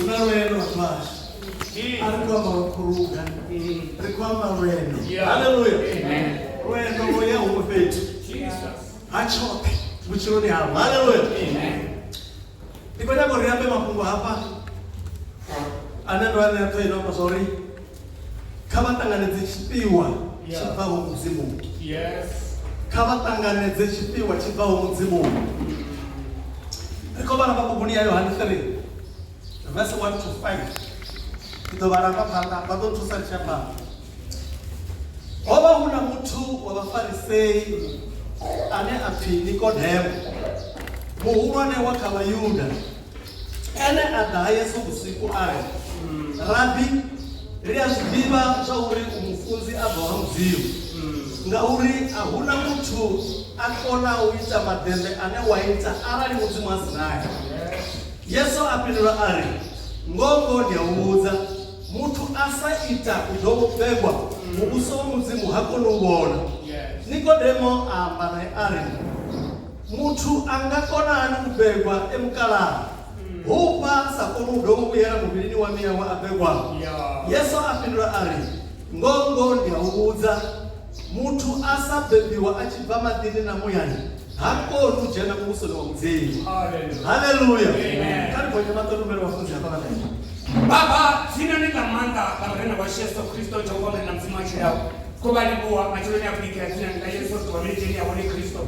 Hu na lwendo vhathu vhashu. A ri khou amba lwa khuruga. Ri khou amba lwendo. Haleluya. Lwendo lwo ya huṅwe fhethu. Ha tshoṱhe vhutshiloni havho. Haleluya. Ndi khou nyaga uri ri ambe mafhungo hafha ane ndo a ṋea ṱhoho ino amba zwa uri kha vha ṱanganedze tshifhiwa tshi bvaho Mudzimuni. Kha vha ṱanganedze tshifhiwa tshi bvaho Mudzimuni. Ri khou vhala buguni ya Yohane 3 verse 1 to 5. Ndi ḓo vhala nga phanḓa, vha ḓo nthusa ndi tshi ya phanḓa. Ho vha hu na muthu wa Vhafarisei ane a pfi Nikodemo, muhulwane wa kha Vhayuda. Ene a ḓa ha Yesu vhusiku a ri, Rabi, ri a zwi ḓivha zwa uri u mufunzi a bvaho ha Mudzimu, ngauri a hu na muthu a konaho u ita maḓembe ane wa ita arali Mudzimu a si nae. Yesu a fhindula a ri, Ngoho ngoho ndi a u vhudza, muthu a sa ita u dovha u bebwa, muvhuso wa Mudzimu ha koni u vhona. Nikodemo a amba nae a ri, Muthu a nga kona hani u bebwa e mukalaha? Hufha a sa koni u dovha u vhuyela muvhilini wa mme awe a bebwaho. Yesu a fhindula a ri, Ngoho ngoho ndi a u vhudza, muthu a sa bebiwa a tshi bva maḓini na muyani ha koni u dzhena muvhusoni wa Mudzimu. Haleluya! Kha ri gonye maṱo ri humbele vhafunzi hafha vha ḓe. Baba, dzinani ḽa maanḓa ḽa Murena washu Yesu Kristo, Jehova Murena Mudzimu a tshilaho, Khou vha livhuwa matsheloni a vhuḓi a dzinani ḽa Yesu ri ṱuwa milenzheni ya hone Kristo.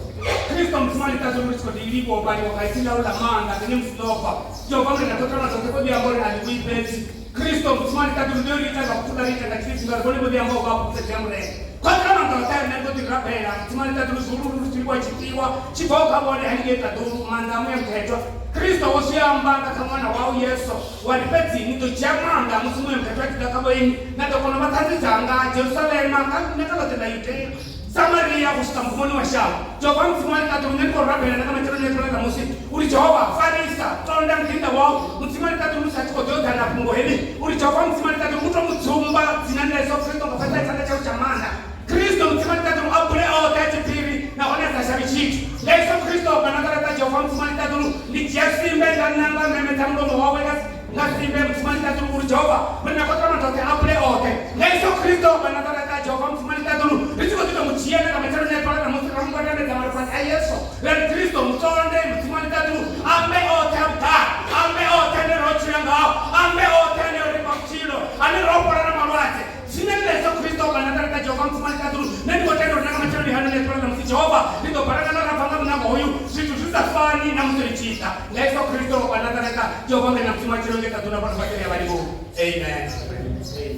Kristo Mudzimu wa ḽiṱaḓulu ri tshi khou ḓi livhuwa u vhaliwa nga ipfi ḽau ḽa maanḓa ḽine musi ḽo bva Jehova Murena ḓo thoma zwoṱhe vho ḓi amba uri a ḽi vhuyi fhedzi. Kristo Mudzimu wa ḽiṱaḓulu ḓo ri ita nga vhuthu ḽa ri ita nga tshilidzi ngauri vhone vho ḓi amba u vha fhulufhedzea Murena. Khotsi a maanḓa oṱhe a riṋe ri khou ḓi rabela Mudzimu wa ḽiṱaḓulu zwihuluhulu ri tshi livhuwa tshifhiwa tshi bvaho kha vhone haningei ṱaḓulu maanḓa a Muya Mukhethwa. Kristo wo zwi amba nga kha ṅwana wau Yesu Wa ri, Fhedzi ni ḓo dzhia maanḓa musi Muya Mukhethwa a tshi ḓa kha vhoinwi, na ḓo kona u vha ṱhanzi dzanga Jerusalema, na kha ḽoṱhe ḽa Yudea, Samaria, u swika mugumoni wa shango. Jehova Mudzimu wa ḽiṱaḓulu, nṋe ndi khou rabela na nga matsheloni a ḓuvha ḽa ṋamusi uri, Jehova, farisa, tonda muḓinḓa wau. Mudzimu wa ḽiṱaḓulu, musi a tshi khou ḓo ḓa na fhungo heḽi, uri Jehova Mudzimu wa ḽiṱaḓulu u tou mu dzumba dzinani ḽa Yesu Kristo nga fhasi ha tshanḓa tshau tsha maanḓa. Kristo, Mudzimu wa ḽiṱaḓulu, a bule oṱhe a tshiphiri nahone a sa shavhi tshithu. Nga Yesu Kristo wa Nazareta, Jehova Mudzimu wa ḽiṱaḓulu, ndi dzhia simbe nda ṋanga meme dza mulomo wawe nga, nga simbe, Mudzimu wa ḽiṱaḓulu, uri Jehova, Murena Khoṱhamaḓoṱhe, a bule oṱhe. Nga Yesu Kristo wa Nazareta, Jehova Mudzimu wa ḽiṱaḓulu, ri tshi khou ḓi tou mu dzhia na nga matsheloni a ḓuvha ḽa ṋamusi, ra mu gwadamedza malofhani a Yesu, ra ri, Kristo, mu tonde, Mudzimu wa ḽiṱaḓulu, ambe oṱhe a vhuṱali, ambe oṱhe ane ro tshila ngao, ambe oṱhe ane o ri fha vhutshilo, ane ro fhola na malwadze. Dzinani ḽa Yesu Kristo wa Nazareta, Jehova Mudzimu wa ḽiṱaḓulu, nṋe ndi khou tenda uri na nga matsheloni hano ḽa ḓuvha ḽa ṋamusi, Jehova, ri ḓo balangana ra bva nga muṋango hoyu, zwithu zwi sa fani na musi ri tshi ḓa. Nga Yesu Kristo wa Nazareta, Jehova Murena Mudzimu wa tshilo ngei ṱaḓulu na fhano fhasi ri a vha livhuwa. Amen. Amen.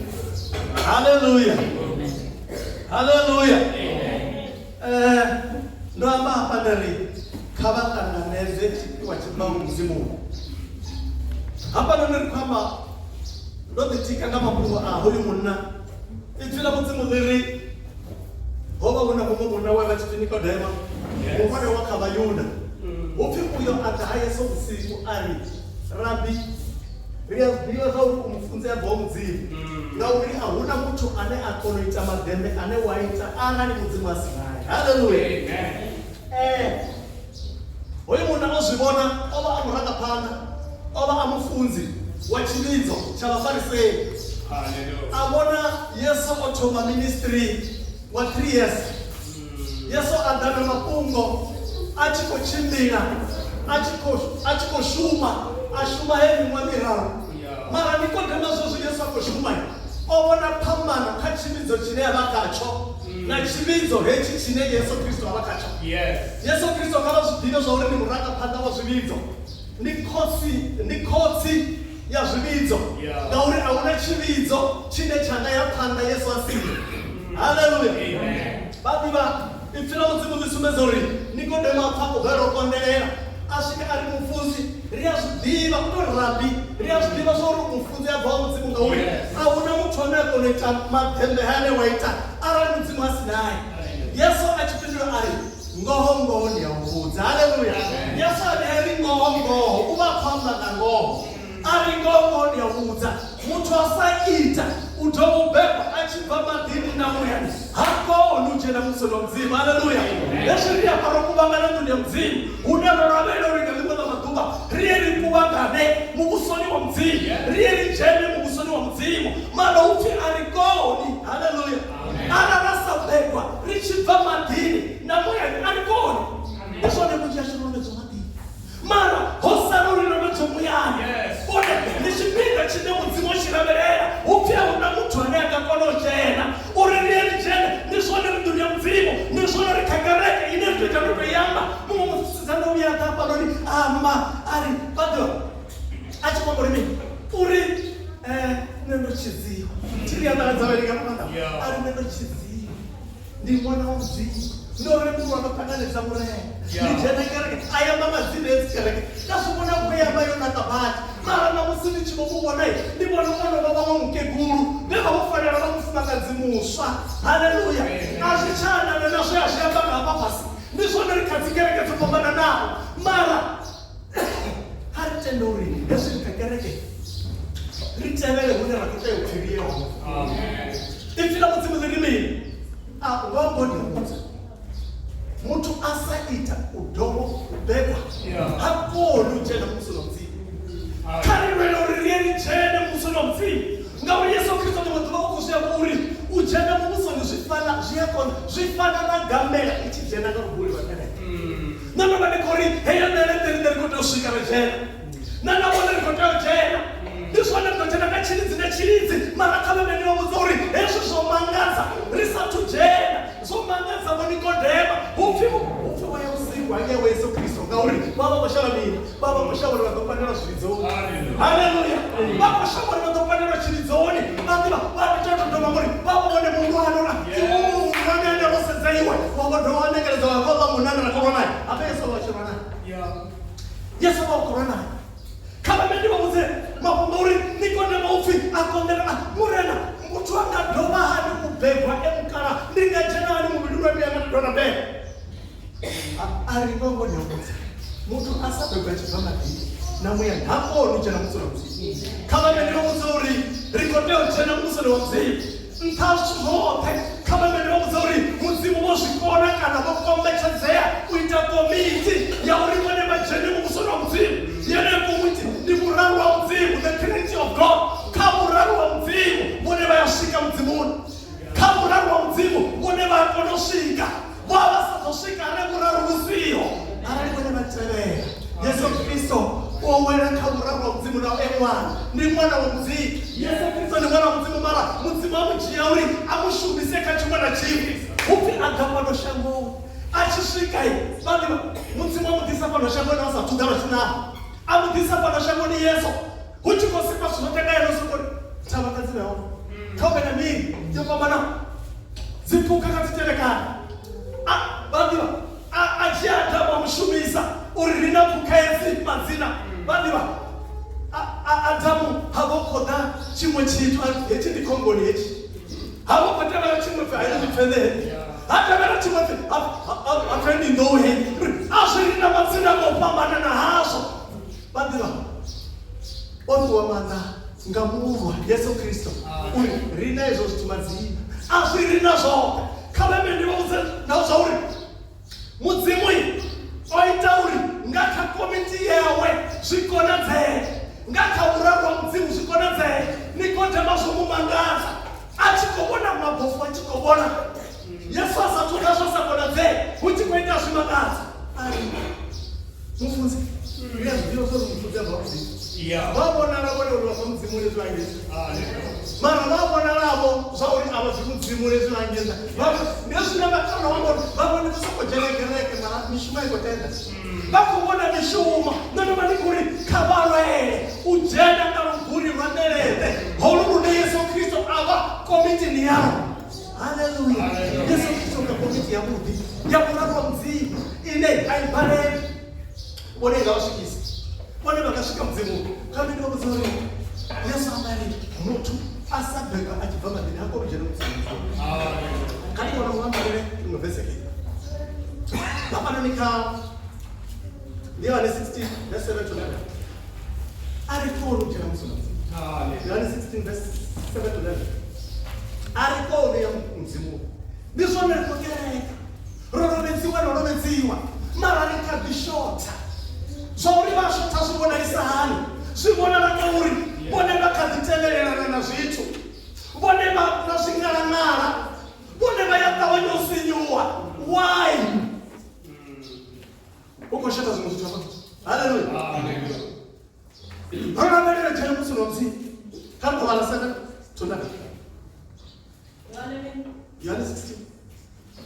Haleluya. Haleluya. Eh, ndo amba hafha nda ri kha vha ṱanganedze tshifhiwa tshi bvaho Mudzimuni. Hafhanoni ri khou amba ndo ḓitika nga mafhungo a hoyu munna. Ipfi ḽa Mudzimu ḽi ri ho vha hu na muṅwe munna we vha tshi pfi Nikodema, muhulwane wa kha Vhayuda. Hu pfi uyo a ḓa ha Yesu vhusiku a ri, Rabi, ri a zwi ḓivha zwa uri u mufunzi a bvaho Mudzimu, ngauri a hu na muthu ane a kona u ita maḓembe ane wa ita arali Mudzimu a si nae. Haleluya! Ee. Hoyu munna o zwi vhona, o vha a murangaphanḓa, o vha a mufunzi wa tshivhidzo tsha Vhafarisei. A vhona Yesu o thoma ministry wa 3 years. Yesu a ḓa na mafhungo a tshi khou tshimbila, a tshi khou a tshi khou shuma, a shuma he miṅwaha miraru. Mara Nikodema zwezwi Yesu a khou shuma, o vhona phambano kha tshivhidzo tshine a vha khatsho na tshivhidzo hetshi tshine Yesu Kristo a vha khatsho. Yesu Kristo kha vha zwi ḓivhe zwa uri ndi murangaphanḓa wa zwivhidzo, ndi khotsi, ndi khotsi ya zwivhidzo, ngauri a huna tshivhidzo tshine tsha nga ya phanḓa Yesu a siho. Haleluya! Vha ḓivha ipfi ḽa Mudzimu ḽi sumbedza uri Nikodemo a pfa u balelwa u konḓelela, a swika a ri, Mufunzi, ri a zwi ḓivha, u tou ri Rabi, ri a zwi ḓivha zwa uri u mufunzi a bvaho Mudzimu, ngauri a huna muthu ane a kona u ita maḓembe haya ane wa ita arali Mudzimu a si nae. Yesu a tshi fhindula a ri, Ngoho, ngoho ndi a u vhudza. Haleluya! Yesu a vhuya ri ngoho, ngoho, u vha a khou amba nga ngoho. A ri, Ngoho, ngoho ndi a u vhudza, muthu a sa ita u dovha u bebwa a tshi bva maḓini na muyani, ha koni u dzhena muvhusoni wa Mudzimu. Haleluya! Hezwi ri afha ro kuvhangana nḓuni ya Mudzimu, hune ro lavhelela uri nga ḽiṅwe ḽa maḓuvha ri ye ri kuvhangane muvhusoni wa Mudzimu. Mudzimu, ri ye ri dzhene muvhusoni wa Mudzimu. Mara hu pfi a ri koni. Haleluya! Arali ra sa bebwa ri tshi bva maḓini na muyani a ri koni. Ndi zwone vhunzhi hashu ro lovhedzwa maḓini, mara ho sala uri lovhedzwe muyani. Vhone ndi tshipiḓa tshine Mudzimu o tshi lavhelela. Hu pfi a hu na muthu ane a nga kona u dzhena. Uri ri ye ri dzhene, ndi zwone ri nḓuni ya Mudzimu, ndi zwone ri kha kereke ine ri tou ita ro tou i amba. Muṅwe musidzana o vhuya a ḓa hafhanoni a amba a ri, vha ḓivha a tshi khou amba uri mini? Uri nṋe ndo tshidziwa. Thi ri anḓadza vhaeni nga maanḓa. A ri nṋe ndo tshidziwa. Ndi ṅwana wa Mudzimu. Ndo rembuluwa ndo ṱanganedza Murena. Ndi dzhena kereke. A amba madzina a hedzi kereke. Nda zwi vhona khou amba yo naka badi. Mara ṋamusi ndi tshi vho mu vhona, ndi vhona o no vha vhaṅwe mukegulu vhe vha vho fanela vha mufumakadzi muswa. Haleluya! A zwi tsha anana na zwe a zwi amba nga hafha fhasi. Ndi zwone ri kha dzikereke dzo fhambananaho, mara kha ri tende uri hezwi ri kha kereke ri tevhele hune ra khou tea u pfi ri ye hone. Ipfi ḽa Mudzimu ḽi ri mini? A ngoho ngoho ndi a vhudza, muthu a sa ita u dovha u bebwa ha koni u dzhena muvhusoni wa Mudzimu. Kha ri lwele uri ri ye ri dzhene muvhusoni wa Mudzimu, ngauri Yesu Kristo ḽiṅwe ḓuvha u khou zwi amba uri u dzhena muvhusoni zwi fana zwi a kona zwi fana na gamela i tshi dzhena nga lubuli lwa ṋeleṱe. Nṋe ndo vha ndi khou ri heyo ṋeleṱe riṋe ri khou tea u swika ra dzhena, nṋe na vhone ri khou tea u dzhena. Ndi zwone ri ḓo dzhena nga tshilidzi na tshilidzi, mara kha vhe ndi vha vhudza uri hezwi zwo mangadza ri sathu dzhena. Zwo mangadza Vho Nikodema. Hu pfi, hu pfi vho ya vhusiku hangei vho Yesu Kristo, ngauri vha vha khou shavha mini? Vha vha khou shavha uri vha ḓo pandelwa zwivhidzoni. Haleluya! Vha khou shavha uri vha ḓo pandelwa tshivhidzoni. Vha ḓivha, vha tea u tou dovha ngori vha vha vhone muhulwane uri iwe muhulwane ane ro sedza iwe, wa vho dovha wa ṋekeledza wa khouḽa munna ane ra khou lwa nae. Hafha Yesu o vha a tshi lwa nae. Yesu o vha a khou lwa nae. Kha vha ndi vha vhudze mafhungo uri Nikodemo u pfi a konḓelela Murena, muthu a nga dovha hani u bebwa e mukala? Ndi nga dzhena hani muvhilini wa mme anga nda dovha nda bebwa? A ri, Ngoho ngoho ndi a u vhudza, muthu a sa bebwi a tshi bva maḓini na muyani ha koni u dzhena muvhusoni wa Mudzimu. Kha vha ndi vha vhudze uri ri khou tea u dzhena muvhusoni wa Mudzimu. Nṱha ha zwithu zwoṱhe, kha vha ndi vha vhudza uri Mudzimu vho zwi kona kana vho kombetshedzea u ita komiti ya uri vhone vha dzhene muvhusoni wa Mudzimu. Yeneyo komiti ndi vhuraru ha Mudzimu, the Trinity of God. Kha vhuraru ha Mudzimu vhone vha ya swika Mudzimuni. Kha vhuraru ha Mudzimu vhone vha a kona u swika. Vho vha vha sa ḓo swika arali vhuraru vhu siho. Arali vhone vha tevhela Yesu Kristo, o wela kha vhuraru ha Mudzimu naho e ṅwana. Ndi ṅwana wa Mudzimu. Yesu Kristo ndi ṅwana wa Mudzimu, mara Mudzimu a mu dzhia uri a mu shumise kha tshiṅwe na tshiṅwe. Hu pfi a ḓa fhano shangoni. A tshi swika, vha ḓivha, Mudzimu a mu ḓisa fhano shangoni a sa athu ḓa lwa tshinavha. A mu ḓisa fhano shangoni Yesu, hu tshi khou sikwa zwithu zwoṱhe nga ene, o sokou ri, Thavha kha dzi vhe hone, kha hu vhe na miri yo fhambanaho. Dziphukha kha dzi tevhekane. A, vha ḓivha, a, a dzhia Adamu a mu shumisa uri ri na phukha hedzi madzina. Vha ḓivha, a, a, Adamu ha vha hu khou ḓa tshiṅwe tshithu, a ri, hetshi ndi khongoni hetshi. Ha vha hu khou tevhela tshiṅwe pfi, hai ndi pfeṋe heyi. Ha tevhela tshiṅwe pfi, ha, ha, ha, ha pfi ndi nḓou heyi. A zwi ri na madzina nga u fhambanana hazwo. Vha ḓivha, o ṋewa maanḓa nga Murwa, Yesu Kristo, uri ri na hezwo zwithu madzina. A zwi ri na zwoṱhe. Kha vha ndi vha vhudze na zwa uri Mudzimu o ita uri nga kha komiti yawe zwi konadzee, nga kha vhuraru ha Mudzimu zwi konadzee. Nikodema zwo mu mangadza a tshi khou vhona mabofu a tshi khou vhona Yesu a sa athu ḓa zwa sa konadzee hu tshi khou itea zwimangadzo. A ri, Mufunzi, ri a zwi ḓivha zwa uri mufunzi a bva Mudzimu. Yeah. Vha vhonala vhone uri vha bva Mudzimuni zwi angedza. Hallelujah. Mara vha vhonalavo zwa uri a vha bvi Mudzimuni zwi angedza. Ndi zwine vha kona u amba uri vha vhone vha sokou dzhena kereke mara mishumo a i khou tenda. Vha khou vhona mishumo. Nṋe ndo vha ndi khou ri kha vha lwele u dzhena nga lubuli lwa ṋeleṱe holu lune Yesu Kristo a vha komitini yalwo. Haleluya! Yesu Kristo nga komiti yavhuḓi ya vhuraru wa Mudzimu ine a i balelwi. Vhone i nga vha swikisa, vhone vha nga swika Mudzimuni. Kha nṋe ndi vha vhudza uri Yesu a ri muthu a sa bebwa a tshi bva maḓini ha koni u dzhena Mudzimuni. Kha ndi kona u ambalele iṅwe vese heyi hafhanoni kha ndi Yohane 16 verse 7 to 11. A ri koni u dzhena Mudzimuni. Yohane 16 verse 7 to 11. A ri koni ya Mudzimu. Ndi zwone ri khou kereka. Ro lovhedziwa no lovhedziwa. Mara ri kha ḓi shotha. Zwa uri vha shotha zwi vhonalisa hani? Zwi vhonala nga uri ḓi tevhelelana na zwithu vhone vha na zwingalangala vhone vha ya ṱavhanya u sinyuwa why u khou shata zwiṅwe zwithu hafha haleluya ro lavhelela dzhena musi no musi kha ri khou vhala 7 to 9 Yohane 16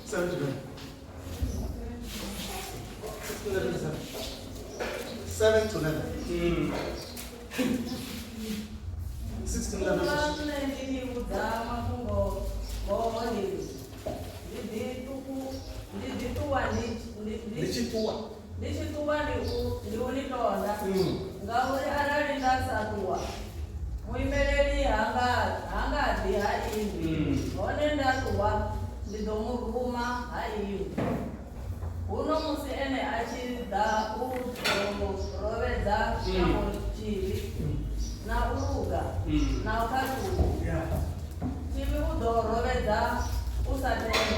7 to 9 16 7 to 9 16 11 Nṋe ndi ni vhudza mafhungo ngoho ndi ri, ndi ḓi ṱuwa ndi ndi tshi ṱuwa ndi tshi ṱuwa ndi u ni tonda, ngauri arali nda sa ṱuwa, muimeleli ha nga ḓi ha inwi, hone nda ṱuwa ndi ḓo mu ruma ha inwi. Huno musi ene a tshi ḓa u ḓo rovhedza shango tshivhi na u luga na u khaṱulo. Tshivhi u ḓo rovhedza u sa tenda,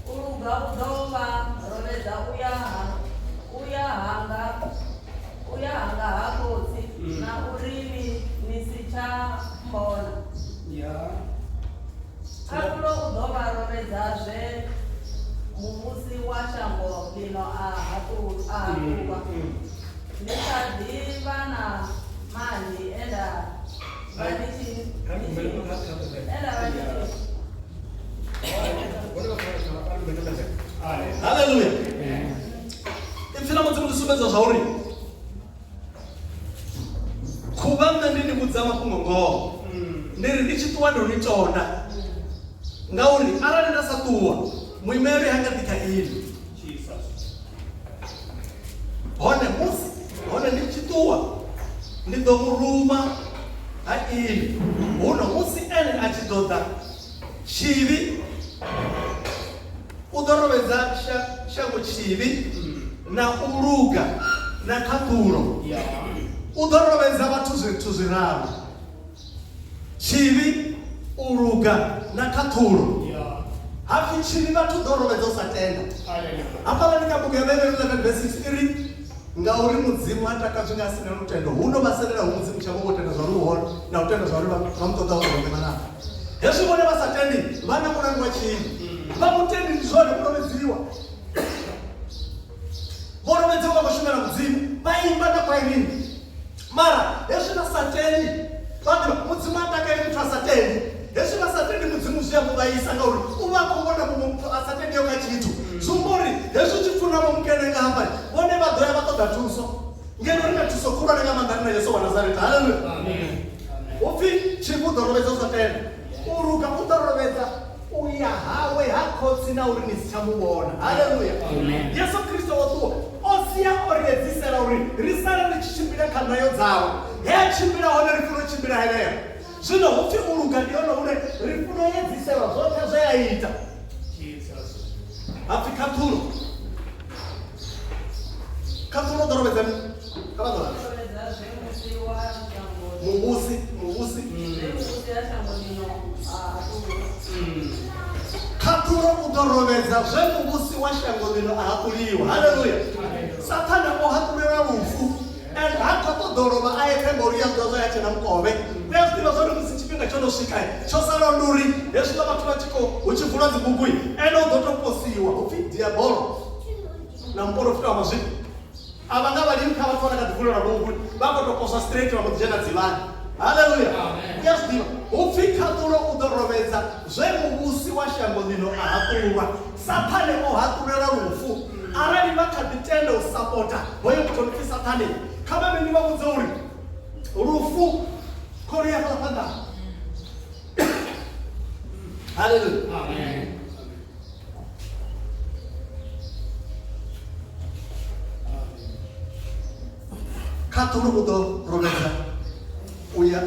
u luga u ḓo vha rovhedza u ya hanga ha Khotsi na uri ni si tsha mbona. Khaṱulo u ḓo vha rovhedza zwe muvhusi wa shango ḽino a haṱulwa. Ndi kha ḓi vha na manzhi e nda vha ndi tshi Haleluya. Ipfi ḽa Mudzimu ḽi sumbedza zwa uri khuvha nṋe ndi ni vhudza mafhungo ngoho ndi ri ndi tshi ṱuwa ndi u ni tonda ngauri arali nda sa ṱuwa muimeleli ha nga ḓi kha inwi hone musi hone ndi tshi ṱuwa ndi ḓo mu ruma ha inwi huno musi ene a tshi ḓo ḓa tshivhi u ḓo rovhedza shango tshivhi na u luga na khaṱulo. U ḓo rovhedza vhathu zwithu zwiraru: tshivhi, u luga na khaṱhulo. Hapfi tshivhi vhathu ḓo rovhedza u sa tenda. Hafhaḽa ndi kha bugu ya Vhaheberu 11 verse 6 i ri ngauri Mudzimu ha takadzwi nga a si na lutendo, huno vha sendelaho Mudzimu tshavho vho tenda zwauri u hone na u tenda zwauri vha mu ṱoḓaho vha ḓo ṋea. Hezwi vhone vha sa tendi vha na mulandu wa tshivhi. Vha mutendi ndi zwone u lovhedziwa. Vho lovhedziwa vha khou shumela Mudzimu, vha imba na kwairini. Mara hezwi vha sa tendi, vha ḓivha Mudzimu ha takaleli muthu a sa tendi. Hezwi vha sa tendi Mudzimu zwi a mu vhaisa ngauri u vha a khou vhona muṅwe muthu a sa tendiho kha tshithu. Zwi amba uri hezwi tshi pfuna vho mukenenga hafha, vhone vha ḓo ya vha ṱoḓa thuso. Ngeno ri na thuso khulwane nga maanḓa ri na Yesu wa Nazareta. Haleluya. Upfi tshivhi u ḓo rovhedza u sa tenda, u luga u ḓo rovhedza u ya hawe ha Khotsi na uri ni si tsha mu vhona. Haleluya. Yesu Kristo o ṱuwa o sia o ri edzisela uri ri sale ri tshi tshimbila kha ṋayo dzawe. He a tshimbila hone ri funa u tshimbila henefho. Zwino hu pfi u luga ndi hone hune ri funa u edziselwa zwoṱhe zwe a ita. Ha pfi khaṱhulo. Khaṱhulo u ḓo rovhedza mini? Kha vha ḓo ralo. Rovhedza zwe musi wa shango Muvhusi, muvhusi. zwe muvhusi wa shango ḽino a haṱulwa. Khaṱhulo u ḓo rovhedza zwe muvhusi wa shango ḽino a haṱuliwa. Haleluya. Sathane o haṱulelwa lufu and ha khou ṱoḓa u lovha a eṱhe ngauri ya ḓo zwa ya tshena mukovhe. U a zwi ḓivha zwa uri musi tshifhinga tsho no swika tsho salaho ndi uri hezwiḽa vhathu vha tshi khou hu tshi vulwa dzibugu ene u ḓo tou posiwa hu pfi diabolo na muporofita wa mazwifhi. A vha nga vhaliwi kha vhathu vhane kha ḓi vulelwa bugu vha khou tou poswa straight vha mbo ḓi dzhena dzivhani. Haleluya. U a zwi ḓivha hu pfi khaṱulo u ḓo rovhedza zwe muvhusi wa shango ḽino a haṱulwa. Sathane o haṱulelwa lufu. Arali vha kha ḓi tenda u sapota hoyo muthu no pfi Sathane, kha vha vhe ndi vha vhudze uri lufu khoro ya fhaḽa phanḓa. Haleluya. Khaṱhulo u ḓo rovhedza u ya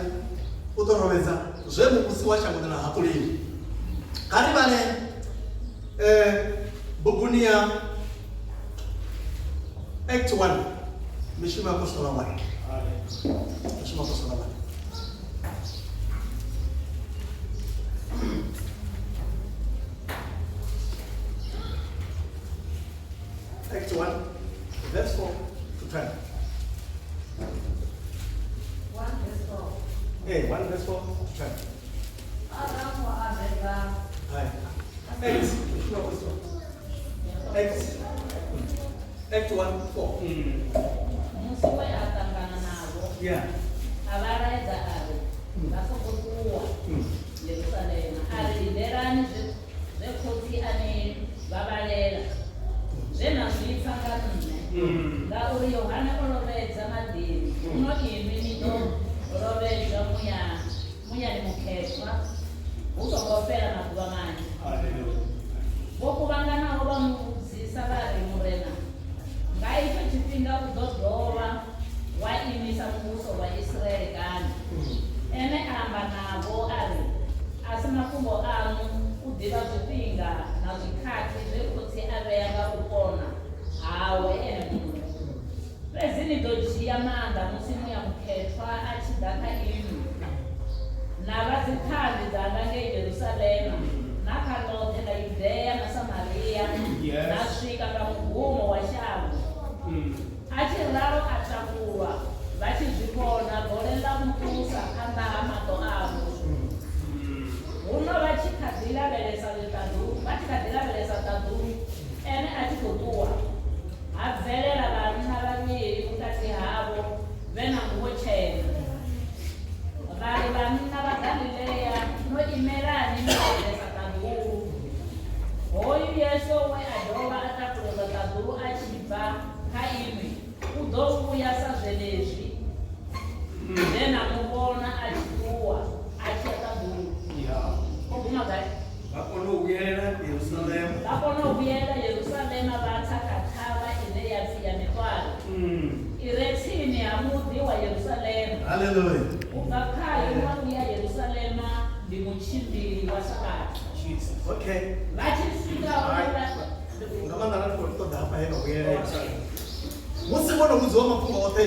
u ḓo rovhedza zwe muvhusi wa shango ḽino haṱuliwa. Kha ri vhale buguni ya Act 1 mishumo ya Apostola 1. Mishumo ya Apostola 1. Act 1 verse 4 to 10. 1 verse 4. Ee, 1 verse 4 to 10. Aramu a beba Hai. Acts. Acts. Act 1 4. Musi we a ṱangana navho Yeah. a vha laedza a ri vha songo ṱuwa Yerusalema, a ri lindelani zwe zwe khotsi a ni vhavhalela zwe na zwi pfa nga nṋe, ngauri Yohane o lovhedza maḓini, huno inwi ni ḓo lovhedzwa muya muyani mukhethwa hu songo fhela maḓuvha manzhi. Hallelujah. Vho kuvhanganaho vha mu vhudzisa vha ri, Murena, nga itsho tshifhinga u ḓo dovha wa imisa muvhuso wa Israele kani? Ene a amba navho a ri, A si mafhungo aṋu u ḓivha zwifhinga na zwikhathi zwe Khotsi a vhea nga u kona hawe ene muṋe. Fhedzi ni ḓo dzhia maanḓa musi Muya Mukhethwa a tshi ḓa kha inwi, na vha dziṱhanzi dzanga ngei Jerusalema na kha ḽoṱhe ḽa Yudea na Samaria na swika nga mugumo wa shango. A tshi ralo a takulwa vha tshi zwi vhona, gole ḽa mu ṱusa phanḓa ha maṱo avho. Huno vha tshi kha ḓi lavhelesa ḽiṱaḓulu, vha tshi kha ḓi lavhelesa ṱaḓulu, ene a tshi khou ṱuwa, ha bvelela vhanna vhavhili vhukati havho vhe na nguvho tshena. Vha ri, Vhanna vha Galilea, no imelani no lavhelesa ṱaḓulu? Hoyu Yesu we a dovha a takulelwa ṱaḓulu a tshi bva kha inwi, u ḓo vhuya sa zwenezwi zwe na mu vhona a tshi ṱuwa a tshi ya ṱaḓulu. O guma gai? Vha kona u vhuyelela Yerusalema. Vha kona u vhuyelela Yerusalema vha tsa kha thavha ine ya pfi ya Miṱwari, i re tsini ha muḓi wa Yerusalema. Hallelujah. U bva khayo na u ya Yerusalema ndi mutshimbili wa Sabatha. Jesus. Okay. Vha tshi swika hone vha Nga maanḓa arali khou ṱoḓa hafha he vha vhuyelela Yerusalema. Musi vho no vhudziwa mafhungo oṱhe,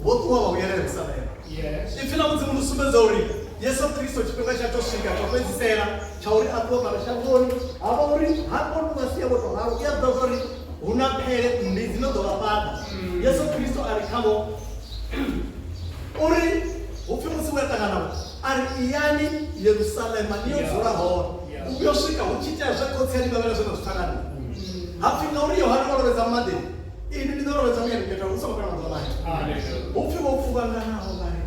vho ṱuwa vha vhuyelela Yerusalema. Yes. Ipfi ḽa Mudzimu ḽi sumbedza uri Yesu Kristo tshifhinga tsha tsho swika tsho fhedzisela tsha uri a ṱuwe fhano shangoni, ha vha uri ha koni u vha sia vho tou ralo, u a ḓivha uri hu na phele mmbi dzi no ḓo vha fhaṱa. Yesu Kristo a ri khavho uri hu pfi musi we a ṱangana navho a ri iyani Yerusalema ni yo dzula hone u vhuya u swika hu tshi itea zwe khotsi a ni vhavhela zwe na zwi pfa nga nṋe. Ha pfi ngauri Yohane o lovhedza maḓini, inwi ni ḓo lovhedza Muya Mukhethwa hu songo fhela maḓuvha manzhi. Hallelujah. Hu pfi vho kuvhanganaho vha ri,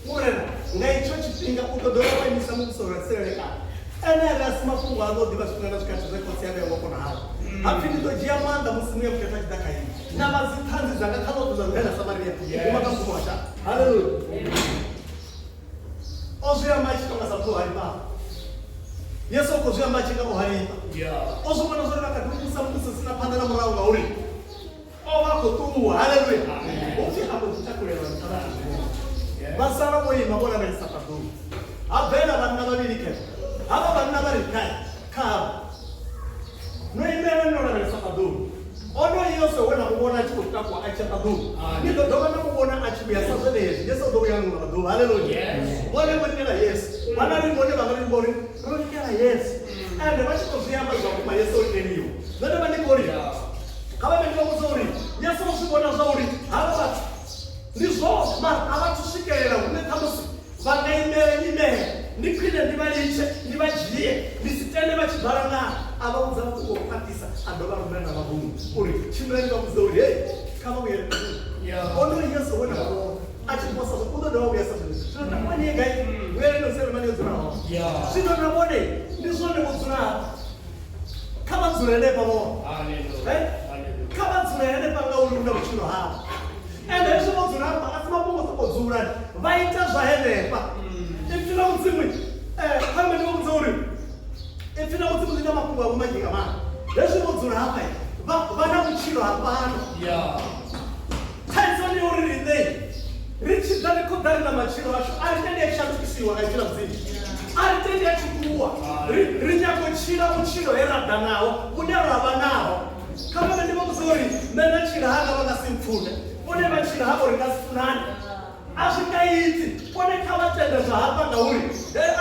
Murena, nga itsho tshifhinga u ḓo dovha wa imisa muvhuso wa Israele kani? Ene a ri, A si mafhungo aṋu o ḓivha zwifhinga na zwikhathi zwe Khotsi a vhea nga u kona hawe. Ha pfi ndi ḓo dzhia maanḓa musi Muya Mukhethwa a tshi ḓa kha inwi, na vha dziṱhanzi dzanga kha ḽoṱhe ḽa Yudea na Samaria, u guma kha mugumo wa shango. Haleluya! O zwi amba a tshi tonga sa muthu o halifhaho. Yesu u khou zwi amba a tshi nga o halifha. O zwi vhona zwori vha kha ḓi vhusa muvhuso u si na phanḓa na murahu ngauri o vha a khou ṱuwa. Haleluya! Hu pfi a mbo ḓi takulelwa nṱha vha tshi zwi vhona. Vha sala vho ima vho lavhelesa ṱaḓulu. Ha bvelela vhanna vhavhili khevha. Havha vhanna vha ri khae, kha havha, No imela no lavhelesa ṱaḓulu. Onoyo Yesu we na mu vhona a tshi khou takuwa a tshi ya ṱaḓulu, ni ḓo dovha na mu vhona a tshi vhuya sa zwenezwi. Yesu u ḓo vhuya nga maḓuvha. Haleluya! Vhone vho lindela Yesu. Vhana ri vhone vha nga ri vhori ro lindela Yesu. Ende vha tshi khou zwi amba zwa vhukuma Yesu o lindeliwa. Nṋe ndo vha ndi khou ri kha vha vhe ndi vha vhudza uri Yesu o zwi vhona zwa uri havha vhathu ndi zwone mara a vha thu swikelela hune ṱhamusi Vha nga imela nyimele, ndi khwine ndi vha litshe ndi vha dzhie, ndi si tende vha tshi balangana. A vha vhudza mafhungo a u khwaṱhisa, a dovha a rumela na vharuṅwa uri, Tshimbilani vha vhudze uri, Hei, kha vha vhuyele nḓuni. Onoyu Yesu we na mu vhona a tshi posa u ḓo dovha a vhuya sa zwenezwi. Zwino takuwani ni ye gai? Vhuyelani Yerusalema ni yo dzula hone. Zwino na vhone ndi zwone vho dzula hafha. Kha vha dzule henefha vhone. Kha vha dzule henefha ngauri hu na vhutshilo havho. Ende hezwi vho dzula hafha a si mafhungo o sokou dzula, vha ita zwa henefha. Ipfi ḽa Mudzimu kha nṋe ndi vha vhudza uri ipfi ḽa Mudzimu ḽi na mafhungo avho manzhi nga maanḓa. Hezwi vho dzula hafha vha na vhutshilo ha fhano. Thaidzo ndi uri riṋe ri tshi ḓa ri khou ḓa ri na matshilo ashu, a ri tendi a tshi shandukisiwa nga ipfi ḽa Mudzimu, a ri tendi a tshi ṱuwa. Ri nyaga u tshila vhutshilo he ra ḓa naho, vhune ra vha naho. Kha vha ndi vha vhudza uri nṋe na tshila hanga vha nga si mpfune, vhone vha tshila havho ri nga si funane. A zwi nga iti, vhone kha vha tende zwa hafha ngauri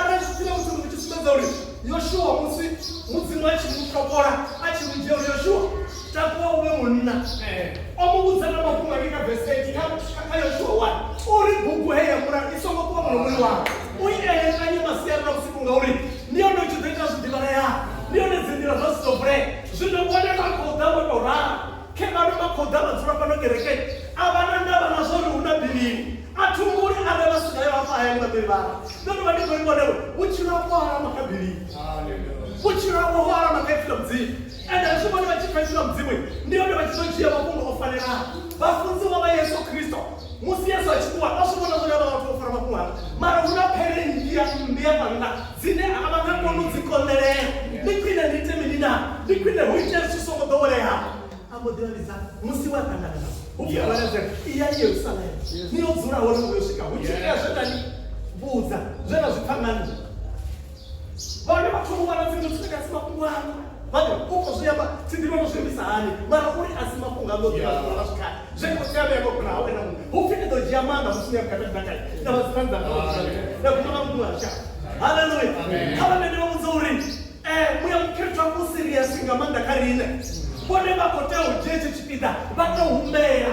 arali ipfi ḽa Mudzimu ḽi tshi sumbedza uri Yoshua musi Mudzimu a tshi mu topola a tshi mu dzhia uri Yoshua takuwa u vhe munna, o mu vhudza na mafhungo angei kha vese 8 kha Yoshua 1 uri bugu heyi ya mulayo i songo ṱuwa mulomoni wau. wanga u i elekanye masiari na vhusiku ngauri ndi yone u tshi ḓo ita zwi ḓivhaleaho ndi yone dzi nḓila zwa si ḓo vulea zwino vhone vha khou ḓa vho tou ralo khe vhano vha khou ḓa vha dzula fhano kerekeni a vha na ndavha na zwa uri hu na bivhili a thi humbuli arali vha si nayo hafha hayani vha ḓo i vhala ndo no vha ndi khou ri vhone vhutshilo havho ho alama kha bivhili vhutshilo havho ho alama kha ipfi ḽa mudzimu ende hezwi vhone vha tshi pfa ipfi ḽa mudzimu ndi hone vha tshi ḓo dzhia mafhungo o fanelaho vhafunziwa vha yesu kristo musi yesu a tshi ṱuwa vha zwi vhona zwone vha vhathu vho fara mafhungo anga mara hu na phele nnzhi ya mmbi ya vhanna dzine a vha nga koni u dzi konḓelela ndi khwine ndi ite mini na ndi khwine hu itee zwithu songo ḓoweleaho a mbo ḓi vha vhidza musi wa ṱangana navho hu pfi vha iyani yerusalema ni yo dzula hone u yo swika hu tshi itea zwe nda ni vhudza zwe na zwi pfa nga nṋe vhone vha thoma u vhala dzi notsi a si mafhungo aṋu vha ḓi u khou zwi amba thi ḓivhi no zwi ambisa hani mara uri a si mafhungo aṋu o ḓivha zwiṅwe na zwikhathi zwe khotsi aṋu ya khou hawe na muṅwe hu pfi ni ḓo dzhia maanḓa musi ni ya vhukati na kai na vha dziṱhanzi dzanga na guma nga muṅwe wa lushaka haleluya kha vha nṋe ndi vha vhudza uri um muya mukhethwa u serious nga maanḓa kha riṋe vhone vha khou tea u dzhia hetsho tshipiḓa vha tou humbela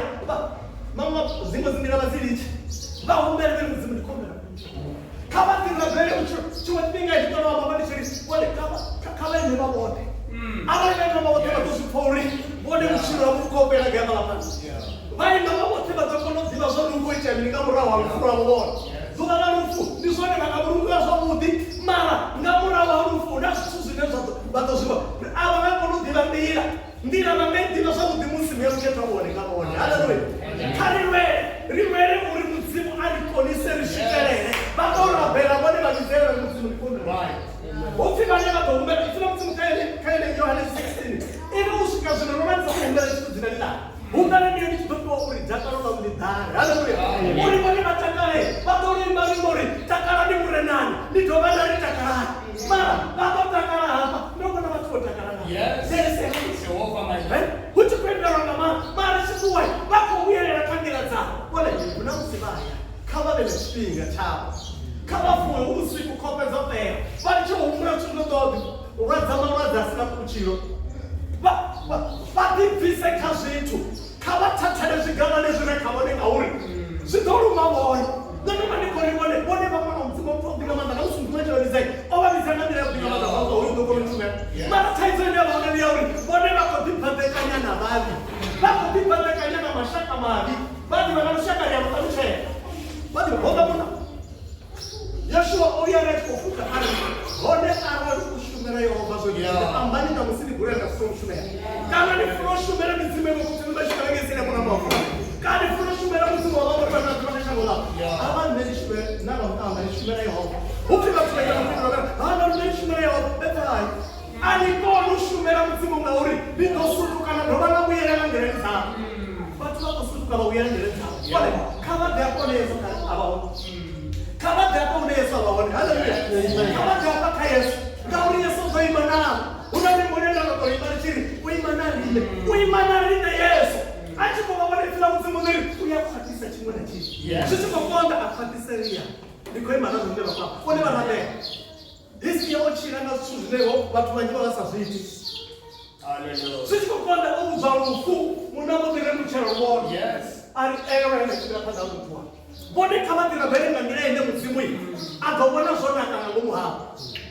maṅwe dziṅwe dzi nḓila vha dzi litshe vha humbele vha ri mudzimu ndi khou humbela kha vha ḓi rabele vhutshilo tshiṅwe tshifhinga ndi ṱola vha vha ndi tshi ri vhone kha vha ime vha vhoṱhe arali vha ima vha vhoṱhe vha ḓo zwi pfa uri vhone vhutshilo havho vhu khou fhela gai vha fhasi vha ima vha vhoṱhe vha ḓo kona u ḓivha zwa uri hu khou itea mini nga murahu ha lufu lwavho vhone ḓuvha ḽa lufu ndi zwone vha nga vhulungiwa zwavhuḓi mara nga murahu ha lufu hu na zwithu zwine vha ḓo zwi vhona a vha nga koni u ḓivha nḓila nḓila vha nga i ḓivha zwavhuḓi musi muya mukhethwa vhone nga vhone haleluya kha ri lwele ri lwele uri mudzimu a ri konise ri swikelele vha ḓo rabela vhone vha vhidzelela uri mudzimu ndi kone hu pfi vhane vha ḓo humbela ipfi ḽa mudzimu kha ene yohane 16 i ri u swika zwino no vha ni sa khou humbela tshithu dzinani ḽanga humbela ndi ni tshi ḓo fhiwa uri dakalo ḽaṋu ḽi ḓale haleluya uri vhone vha takale vha ḓo limba luimbo uri takalani murenani ndi dovha nda ri takalani mara vha ḓo takala hafha ndo vhona vhathu vho takala nga Yes. There is a hope. Jehovah my Eh? Hu tshi khou imbelwa nga maanḓa mara tshifhiwa vha khou vhuyelela kha nḓila dzavho vhone hu na musi vha ya kha vha vhe na tshifhinga tshavho kha vha fuwe hu vhusiku khofhe dzo fhela vha litshe u humbula zwithu zwi no ḓo lwadza malwadze a si na vhutshilo vha vha ḓibvise kha zwithu kha vha thathele zwigavhane zwi re kha vhone ngauri zwi ḓo luma vhone nṋe ndo vha ndi khou ri vhone vhone vha ṅwana wa mudzimu wa muthu wa vhuḓi nga maanḓa na musi mudzimu a tshi vha vhidza o vha vhidza nga nḓila ya vhuḓi nga maanḓa zwa uri u ḓo kona u shumela mara thaidzo ine ya vha hone ndi ya uri vhone vha khou ḓibaḓekanya na vhavhi vha khou ḓibaḓekanya na mashaka mavhi vha ḓivha na lushaka ri a lu ṱalutshela vha ḓivha hoḽa munna Yoshua o vhuya a tshi khou fuka a ri, Hone arali u shumela Yehova zwo yeah. Ambani ṋamusi ni bule nga funa u shumela kana ni funa u shumela midzimu ye vhokhotsi vha shumela ngei sine muramba wa funa kana ni funa u shumela mudzimu wa vhaṅwe vhana dzula kha shango ḽavho a vha nṋe ni shumele na vha muṱa wanga ni shumela Yehova hu pfi vhathu vha ita mafhindula vha ha na nṋe ni shumela Yehova vhe hai a ni koni u shumela mudzimu ngauri ni ḓo sutuka na dovha na vhuyela nga nḓilani dzavho vhathu vha khou sutuka vha vhuyela nḓilani dzavho hone kha vha ḓe afho hune yesu a vha hone kha vha ḓe afho hune yesu a vha hone haleluya kha vha ḓe afha kha yesu ngauri yesu u ḓo ima navho hu na limbo line ḽa tou ima ḽi tshi ri u ima na riṋe u ima na riṋe yesu a tshi khou vha vhona ipfi ḽa mudzimu ḽi ri u ya khwaṱhisa tshiṅwe na tshiṅwe zwi tshi khou konḓa a khwaṱhiselia ndi khou ima na zwine vha khou vhone vha rabela Hiskia o tshila nga zwithu zwine vhathu vhanzhi vha vha sa zwi iti. Zwi tshi khou konḓa o vhudzwa lufu munna mbo ḓi rembulutshela luvhone. Yes. A ri ewe ene tshimbila phanḓa ha muthu wawe. Vhone kha vha ḓirabele nga nḓila ine Mudzimu a ḓo vhona zwo naka nga ngomu havho.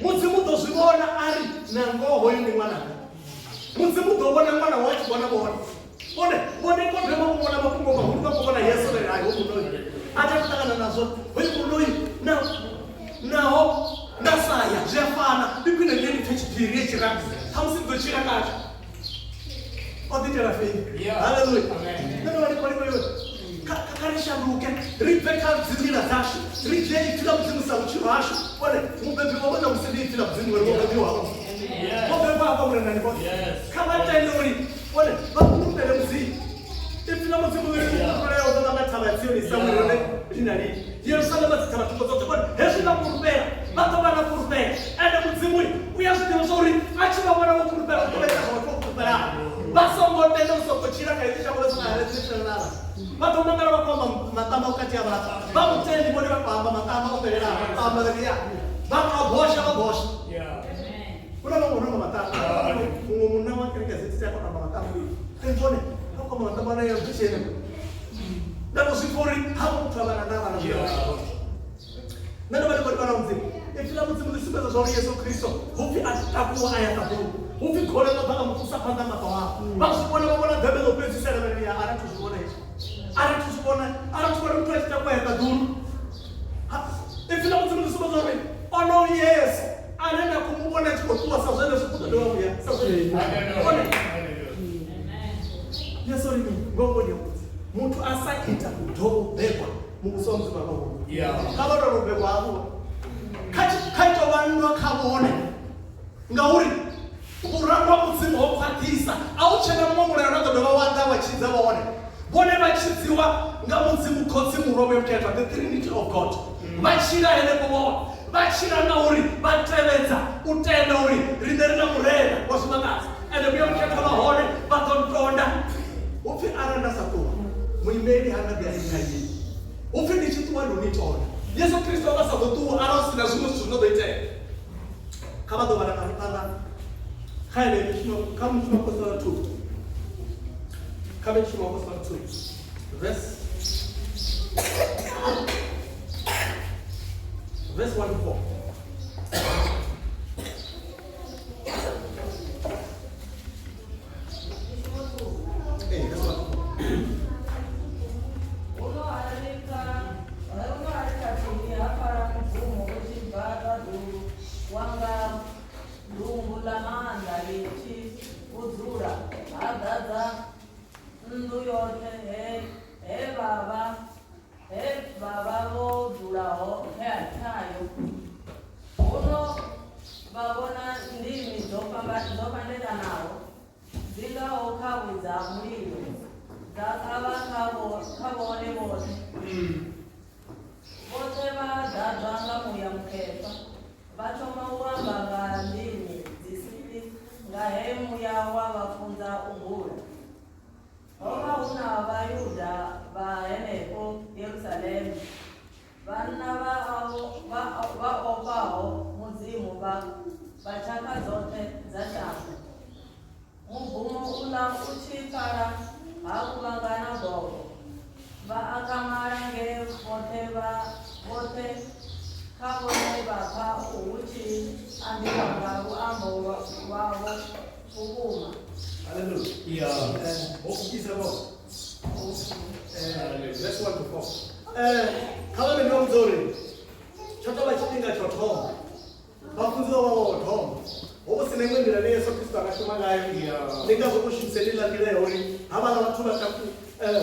Mudzimu u ḓo zwi vhona a ri na ngoho hoyu ndi ṅwananga. Mudzimu u ḓo vhona ṅwana wawe a tshi vhona vhone. Vhone vhone Nikodemo vho vhona mafhungo mahulu vha khou vhona Yesu vha ri hai hoyu munna uyu a thi athu ṱangana nazwo hoyu munna uyu na naho nda sa ya zwi a fana ndi khwine ndi ye ndi pfe tshiphiri ye tshirabisa khamusi ndi ḓo tshila ngatsho o ḓi itela fei Yeah. haleluya Amen. nṋe ndo vha ndi khou livha yone kha kha ri shanduke ri bve kha dzinḓila dzashu ri dzhie ipfi ḽa mudzimu sa vhutshilo hashu vhone mubebi wavho ṋamusi ndi ipfi ḽa mudzimu ngori vho bebiwa hafha Yes. vho bebwa hafha murenani vhoṱhe Yes. kha vha tende uri vhone vha fhulufhele mudzimu ipfi ḽa mudzimu ḽi ri fhulufhela u ḓo vha nga thavha ya tsioni sa ḽone lina lini yerusalema dzithavha thungo dzoṱhe vhone hezwi vha fhulufhela vha ḓo vha na fhulufhela ende mudzimu u ya zwi ḓivha zwa uri a tshi vha vhona vho fhulufhela u ḓo vha ita zwa vhathu vho fhulufhelaho vha songo tenda u sokou tshila kha heḽi shango vha songo haledzi vha ḓo mangala vha khou amba maṱamba vhukati ha vhathu vha mutendi vhone vha khou amba maṱamba o fhelelaho vha amba vha ri ya vha khou bosha vha bosha Yeah. hu na vhaṅwe vho no amba maṱamba muṅwe munna wa kereke ya ZCC a khou amba maṱamba ri vhone a khou amba maṱamba na ya bishene nda to zwi pfa uri ha muthu a vha na ndavha na zwi nṋe sumbedza zwa uri Yesu Kristo hu pfi a takuwa a ya ṱaḓulu, hu pfi gole ḽo ḓa ḽa mu ṱusa phanḓa maṱo avho. Vha zwi vhona, vha vhona ḓembe ḽo fhedzisela vha ri, A ra thu zwi vhona hezwi, a ra thu zwi vhona, a ra thu vhona muthu a tshi takuwa a ya ṱaḓulu. Ipfi ḽa Mudzimu ḽi sumbedza uri onoyo Yesu ane na khou mu vhona a tshi khou ṱuwa sa zwenezwo u ḓo dovha vhuya sa zwenezwo. One Yesu ri mini? Ngoho ndi a vhudza, muthu a sa ita u dovha u bebwa muvhuso wa Mudzimu a vha hone. Kha vha tou bebwa hafhu kha kha ito vha nndwa kha vhone ngauri vhurangwa Mudzimu ho khwaṱhisa a hu tshena muṅwe mulayo na ḓo dovha wa ḓa wa tshidza vhone. Vhone vha tshidziwa nga Mudzimu Khotsi Murwa Muya Mukhethwa, the Trinity of God. Vha tshila henefho vhone vha tshila ngauri vha tevhedza u tenda uri riṋe ri na Murena wa zwimangadzo ende Muya Mukhethwa vha hone vha ḓo ntonda. Hu pfi arali nda sa ṱuwa muimeli ha nga ḓi a kha inwi. Hu pfi ndi tshi ṱuwa ndo ni tonda. Yesu Kristo o vha sa ḓo ṱuwa arali hu si na zwiṅwe zwithu zwi no ḓo itea. Kha vha ḓo vhala nga phanḓa kha yeneyo mishumo kha mushumo wa Apostola 2. Kha mishumo wa Apostola 2 verse verse 1 to 4. Ee, verse 1 to 4. Huno ha ri kha huno ha ri khathihi ha pfala mubvumo u tshi bva ṱaḓulu wa nga ḓumbu ḽa maanḓa ḽi tshi vhudzula, ha ḓadza nnḓu yoṱhe he he vha vha he vha vha vho dzula khayo. Huno vha vhona ndimi dzo fhamba dzo fhandekanaho dzi ngaho khavhu dza mulilo, dza kavha kha vhone vhoṱhe. Vhoṱhe vha ḓadzwa nga Muya Mukhethwa, vha thoma u amba nga ndimi dzisili nga he Muya wa vha funza u bula. Ho vha hu na Vhayuda vha henefho Yerusalema, vhanna vha ofhaho Mudzimu vha tshakha dzoṱhe dza shango. Mubvumo uḽa u tshi pfala ha kuvhangana gogo, vha akhamala nge vhoṱhe vha vhoṱhe kha vhone vha pfa hu tshi ambiwa nga luambo lwavho vhukuma. Hallelujah. Yeah. Ho pfukisa vho. Verse 1 to 4. Kha vha ndo vhudza uri tsho tou vha tshifhinga tsho thoma. Vhafunziwa vha vha vho thoma. Ho vha hu si na iṅwe nḓila ine Yesu Kristo a nga shuma ngayo. Ndi ngazwo o shumisa heneiḽa nḓila ya uri havhaḽa vhathu vha taku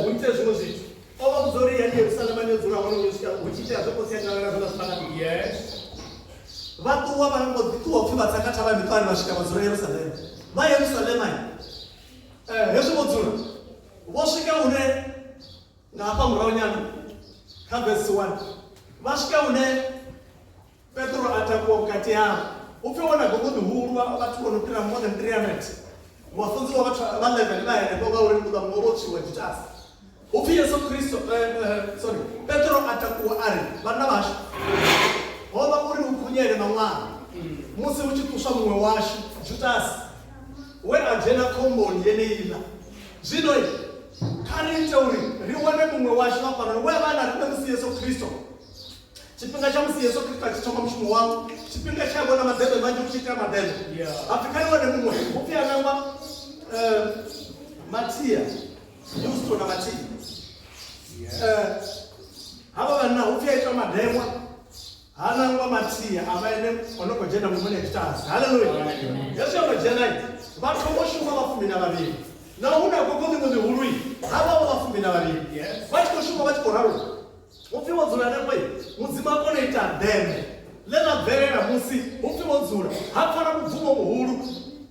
hu itee zwiṅwe zwithu. O vha vhudza uri yani Yerusalema ni yo dzula hone u swika hu tshi itea zwe Khotsi anga vha zwe vha zwi ṱangana. Yes. Vha ṱuwa vha mbo ḓi ṱuwa upfi vha tsa kha thavha ya miṱwari vha swika vha dzula Yerusalema. Vha Yerusalema hezwi vho dzula vho swika hune nga hafha murahu nyana kha verse 1 vha swika hune Petro a takuwa vhukati havho. Hu pfi wana gogo ḽihulu vhathu vho no fhira more than 300. Vhafunziwa vhathu vha 11 vha henefho ngauri muḓa muṅwe wo tswiwa Judasi. Hu pfi Yesu Kristo sorry Petro a takuwa a ri vhanna vhashu ho vha uri hu khunyele maṅwalo musi hu tshi ṱuswa muṅwe washu Judasi we a dzhena khomboni yeneiḽa. Zwino kha ri ite uri ri wane muṅwe washu hafhanoni we a vha a na riṋe musi Yesu Kristo tshifhinga tsha musi Yesu Kristo a tshi thoma mushumo wawe, tshifhinga tshe a vhona maḓembe manzhi hu tshi itea maḓembe. Ha pfi kha ri wane muṅwe, hu pfi a nangwa Mathia, Yusto na Mathia. Havha vhanna hu pfi a itwa madeṅwa, ha nangwa Mathia a vha ene o no khou dzhena muṅwe ya Judasi. Haleluya! Hezwi o no dzhena vha thoma u shuma vha 12. Naho hu na gogo ḽiṅwe ḽihulu, havha vho vha 12 vha tshi khou shuma vha tshi khou ralo. Hu pfi vho dzula henefho, Mudzimu a kona u ita ḓembe ḽe ḽa bvelela musi hu pfi vho dzula, ha pfala mubvumo muhulu,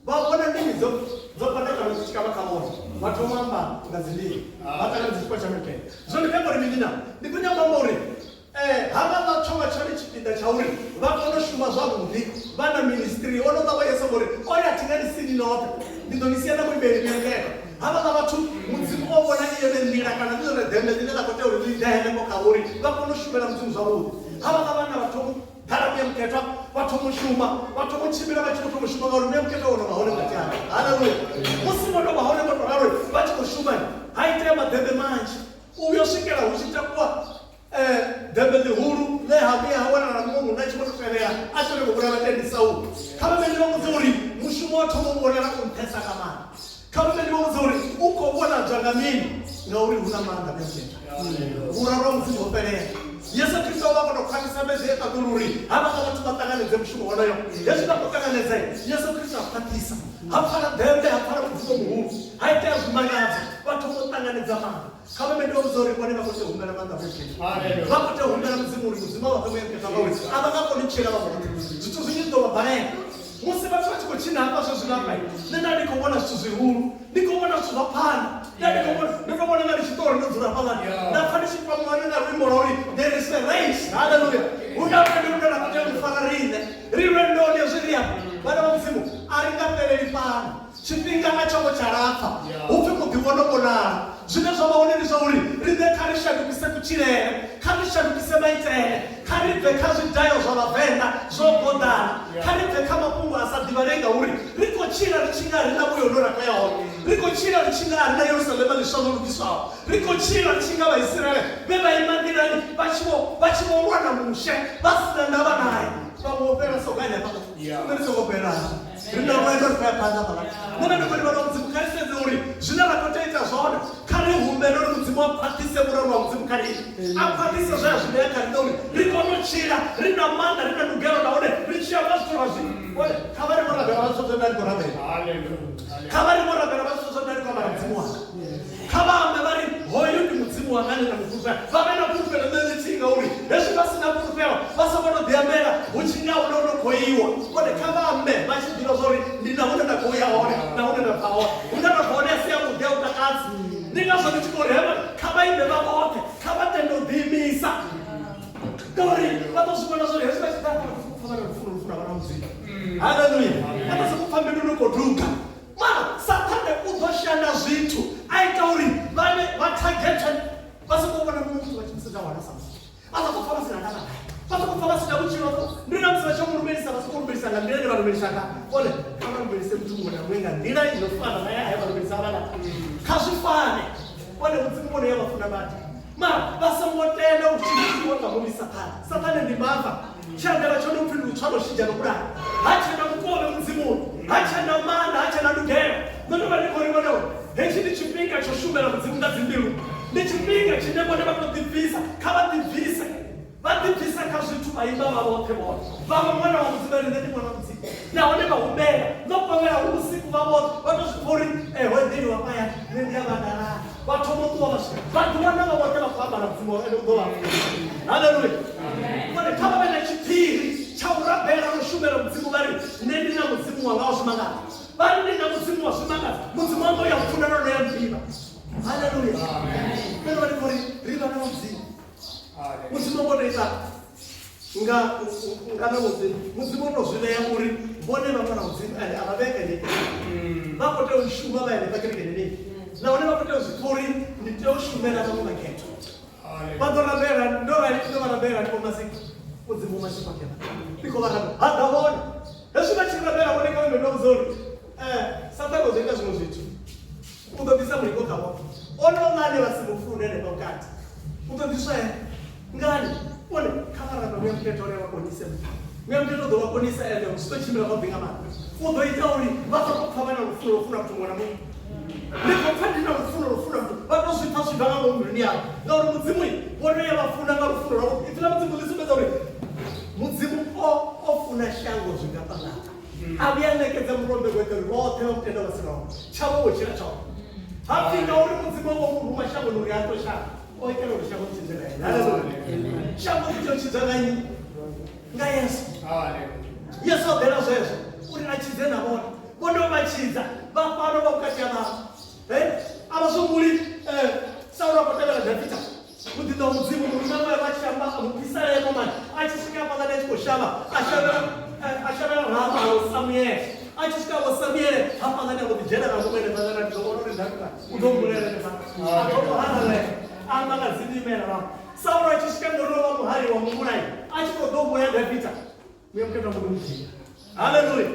vha vhona ndimi dzo dzo fhandekana dzi tshi kavha kha vhone, vha thoma u amba nga dzindimi, vha ṱanganedza tshifhiwa tsha Muya. Zwino ndi khou amba uri mini na? Ndi khou nyanga u amba uri havha vha thoma tshone tshipiḓa tsha uri vha kone u shuma zwavhuḓi vha na ministry ono ḽa vho Yesu ngori o ri a thi nga ni sini noṱhe, ndi ḓo ni sia na muimeli Muya Mukhethwa. Havhaḽa vhathu Mudzimu o vhona i yone nḓila kana ḽi ḽone ḓembe ḽine ḽa khou tea uri ḽi ḓe henefho kha uri vha kone u shumela Mudzimu zwavhuḓi. Havhaḽa vhanna vha thoma u ḓala Muya Mukhethwa, vha thoma u shuma, vha thoma u tshimbila vha tshi khou thoma u shuma ngauri Muya Mukhethwa wo no vha hone vhukati havho. Haleluya! Musi vho no vha hone vho tou ralo vha tshi khou shuma, ha itea maḓembe manzhi u vhuya u swikela hu tshi takuwa ḓembe ḽihulu ḽe ha vhuya ha wanala muṅwe munna a tshi vho tou tevhela a tshi khou nyaga u vhulaya vhatendi. tendisa u kha vha ndi vha vhudze uri mushumo wa thoma u vhonala u nṱhesa nga maanḓa kha vha ndi vha vhudze uri u khou vhonadzwa nga mini ngauri hu na maanḓa muthetha vhuraru ha mudzimu ho fhelela yesu kristo o vha kona u khwaṱhisa fhedzi e ṱaḓulu uri havhaḽa vhathu vha ṱanganedze mushumo wonoyo hezwi vha khou ṱanganedza yesu kristo a khwaṱhisa ha pfala ḓembe ha pfala mudzimu muhulu ha itea zwimangadzo vhathu vho ṱanganedza maanḓa kha vha mende vhudza uri vhone vha khou tea u humbela maanḓa vha khou tea u humbela mudzimu uri mudzimu a vha fhe muya mukhethwa ngauri a vha nga koni u tshila vha vhoṱhe zwithu zwinzhi zwi ḓo vha balela musi vhathu vha tshi khou tshina hafha zwezwi hafha nṋe nda ndi khou vhona zwithu zwihulu ndi khou vhona zwithu zwa phanḓa nda ndi khou vhona ndi khou vhona nga ndi tshiṱori ndo dzula hafhaḽani nda pfa ndi tshi kwamiwa nga luimbo lwa uri there is a race haleluya hu na lwendo lune ra khou tea u fara riṋe ri lwendoni hezwi ri afha vhana vha mudzimu a ri nga fheleli fhano tshifhinga a tsho ngo tsha lapfa hu pfi muḓi wo no vhonala zwine zwa vha hone ndi zwa uri riṋe kha ri shandukise kutshilele kha ri shandukise maitele kha ri bve kha zwidayo zwa vhavenḓa zwo goḓana kha ri bve kha mafhungo a sa ḓivhalei ngauri ri khou tshila ri tshi nga ri na vhuyo hune ra khou ya hone ri khou tshila ri tshi nga a ri na yerusalema ḽiswa ḽo lugiswaho ri khou tshila ri tshi nga vhaisiraele vhe vha ima nḓilani vha tshi vho vha tshi vho lwa na mushe vha si na ndavha naye vhaṅwe vho fhela sogani hafhaḽa nṋe ndi songo fhela ri na lwendo ri khou ya phanḓa hafhaḽa nṋe nda ndi khou livha mudzimu kha ri sedze uri zwine ra khou tea ita zwone kha ri humbele uri mudzimu a khwaṱhise vhuraru ha mudzimu kha riṋe a khwaṱhise zwe a zwi ṋea kha riṋe uri ri kone u tshila ri na maanḓa ri na ndugelo nahone ri tshi amba zwithu ra zwi kha vha ri vho rabela vha zwithu zwe nda ndi khou rabela kha vha ri vho rabela vha zwithu zwe nda ndi khou amba na mudzimu wanga kha vha ambe vha ri hoyu ndi mudzimu wanga ane nda mu fulufhela vha vhe na fulufhelo ḽe ḽithihi ngauri hezwi vha si na fulufhelo vha songo no ḓiambela hu tshi nga hune no khou iwa vhone kha vha ambe vha tshi ḓivha zwa uri ndi na hune nda khou ya hone na hune nda bva hone hune nda bva hone a si avhuḓi a u takadzi ndi ngazwo ndi tshi khou ri hevha kha vha imbe vha vhoṱhe kha vha tende u ḓiimisa ngauri vha ḓo zwi vhona zwa uri hezwi vha tshi ḓa pfa vha na lufuno lufuno vha na mudzimu haleluya vha ḓo sokou pfa mbilu no khou duga mara sathane u ḓo shanda zwithu a ita uri vhane vha thagethe vha sokou vhona muṅwe muthu vha tshi musedza wana sa muthu vha sokou pfa vha si na ndavha naye vha sokou pfa vha si na vhutshilo ndi na musi vha tshi mu lumelisa vha sokou lumelisa nga nḓila ine vha lumelisa nga vhone kha vha lumelise muthu muṅwe na muṅwe nga nḓila i no fana na ya vha lumelisa vhala kha zwi fane vhone mudzimu vhone ya vha funa vhathu mara vha songo tenda u tshimbiwa nga muvhi sathane sathane ndi mbava tshiambela tshone upfi ndi utswa no shidzha no vhulaya ha tshena vhukoni mudzimuni ha tshena maanḓa ha tshena ndugelo nṋe ndo vha ndi khou ri vhone uri hetshi ndi tshifhinga tsho shumela mudzimu nga dzimbilu ndi tshifhinga tshine vhone vha tou ḓibvisa kha vha ḓibvise vha ḓibvisa kha zwithu vha imba vha vhoṱhe vhone vha vha ṅwana wa mudzimu ri nṋe ndi ṅwana wa mudzimu nahone vha humbela ḽo kovhela hu vhusiku vha vhoṱhe vha tou zwi pfa uri ho eḓeliwa paya nṋe ndi a vha ndalala vha thoma u ṱuwa vha swika vha ḓiwana vha vhoṱhe vha khou amba na mudzimu wavho ene u ḓo vha haleluya vhone kha vha vhe na tshiphiri tsha u rabela no shumela mudzimu vha ri nṋe ndi na mudzimu wanga wa zwimangadzo vha ri ndi na mudzimu wa zwimangadzo mudzimu wanga u ya mpfuna nahone ya mpfivha haleluya nṋe ndo vha ndi khou ri ri vha na mudzimu mudzimu o tou ita nga nga na mudzimu mudzimu o tou zwi vhea uri vhone vha ṅwana mudzimu ende a vha vhee kerekeni vha khou tea u shuma vha henefha kerekeni yeneyi nahone vha khou tea u zwi pfa uri ndi tea u shumela vhaṅwe vhakhethwa vha ḓo rabela ndo rali ndo vha rabela ndi vhomasiki mudzimu masiki akela ndi khou vha rabela ha ḓa vhone hezwi vha tshi rabela vhone kha vhe ndo vhudza uri sathane u ḓo ita zwiṅwe zwithu u ḓo ḓisa mulingo kha vhone onoḽa ane vha si mu fune henefha vhukati u ḓo ḓiswa ene ngani one kha vha rabela muya mukhethwa uri a vha konise muya mukhethwa u ḓo vha konisa ende zwi ḓo tshimbila zwavhuḓi nga maanḓa u ḓo ita uri vha ḓo pfa vha na lufuno lwo funa muthu muṅwe na muṅwe ndi khou pfa ndi na lufuno lwo funa muthu vha tou zwi pfa zwi bva nga ngomu mbiluni yavho ngauri mudzimu vhone ya vha funa nga lufuno lwavho ipfi ḽa mudzimu ḽi sumbedza uri mudzimu o funa shango zwingafhangafha a vhuya a ṋekedza murombe gwete uri vhoṱhe vha mutenda vha si na tshavho vho tshila tshoṱhe ha pfi ngauri mudzimu o mu ruma shangoni uri a ṱwe shango o itela uri shango ḽi tshidzwe nga ene haleluya shango ḽi tea u tshidzwa nga nnyi nga yesu yesu o ḓela zwezwo uri a tshidze na vhone vhone o vha tshidza vha fhano vha vhukati ha vhathu a vha zwi saulo a khou tevhela davida muḓinḓa wa mudzimu munna we vha tshi amba a muphisalema mani a tshi swika hafhaḽani a tshi khou shavha a shavhela a shavhela rama ha samuele a tshi swika vho samuele hafhaḽani a mbo ḓi dzhena nga ngomu henefhaḽa ndi ḓo vhona uri davida u ḓo mbulela henefhaḽa a thoma u halalela a amba nga dzindimela vha saulo a tshi swika ngori o vha muhali wa muvhulayi a tshi khou ḓo vhulaya davida muya mukhethwa mbo ḓo mu dzhia haleluya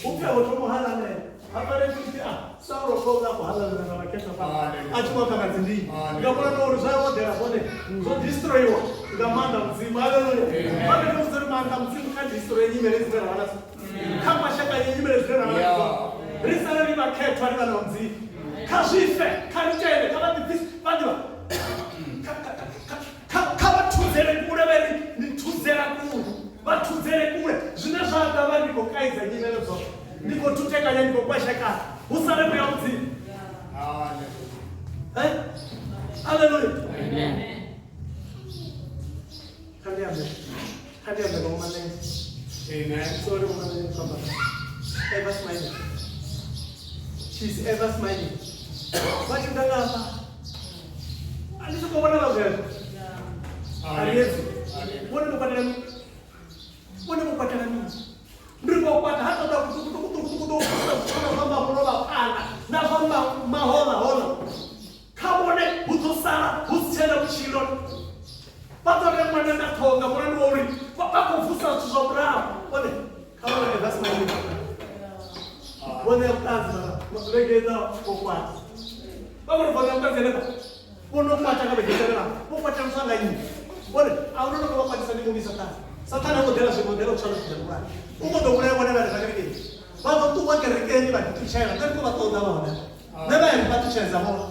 upfi a vho thoma u halalela. Hafha ri tshi a Saulo ko la ko hala na vhakhetha fa a tshi vho kanga dzindini nga vhona na uri zwa odela hone zwo destroyiwa nga maanḓa Mudzimu. Haleluya. Vha ri vhudza uri maanḓa Mudzimu kha destroy nyimele dzine ra vha nadzo, kha mashaka nyimele dzine ra vha nadzo, ri sale ri vhakhethwa, ri vhana vha Mudzimu. Kha zwife, kha ri tende, kha vha ḓibvise, vha ḓivha kha vha thudzele kule, vha ri ni thudzela kule, vha thudzele kule zwine zwa ḓa vha ndi khou kaidza nyimele dzoṱhe, ndi khou thuthekanya, ndi khou kwashekana, hu sale muya Mudzimu. Haleluya. Kha ndi ambe, kha ndi ambe nga vhomanene. Amen. Sorry, vhomanene, famba. Ever smiling. She's ever smiling. Vha tshi ḓa ngafha. A ndi sokou vhona vha zwezwo. A ri edzi. Vhone vho kwatela mini? Vhone vho kwatela mini? Ndi khou kwata ha ṱoḓa kuṱukuṱukuṱukuṱukuṱuku zwa mahoḽa phanḓa na zwa mahoḽa hoḽa. Kha vhone hu ḓo sala hu si tshena vhutshilo. Vha ḓo rengwa na nga ṱhoho nga mulandu wa uri vha khou vusa zwithu zwa murahu. Vhone kha vha vhe smiling. Vhone ya vhuṱanzi mara vhege iḓaho vho kwata. Vha khou ri vhone ya vhuṱanzi henefha. Vho no kwata nga vhege i tevhelaho. Vho kwateliswa nga nnyi? Vhone a hu na no vha kwatisa ndi muvhi Saṱhane. Saṱhane ha ngo ḓela zwiṅwe, o ḓela u tswa na zwithu zwa vhulaya. U khou ḓo vhulaya vhone vha re kerekeni. Vha ḓo ṱuwa kerekeni vha ḓiṱutshela. Nṋe ndi khou vha ṱoḓa vha hone. Nṋe vha ya ri fhaṱutshedza vhone.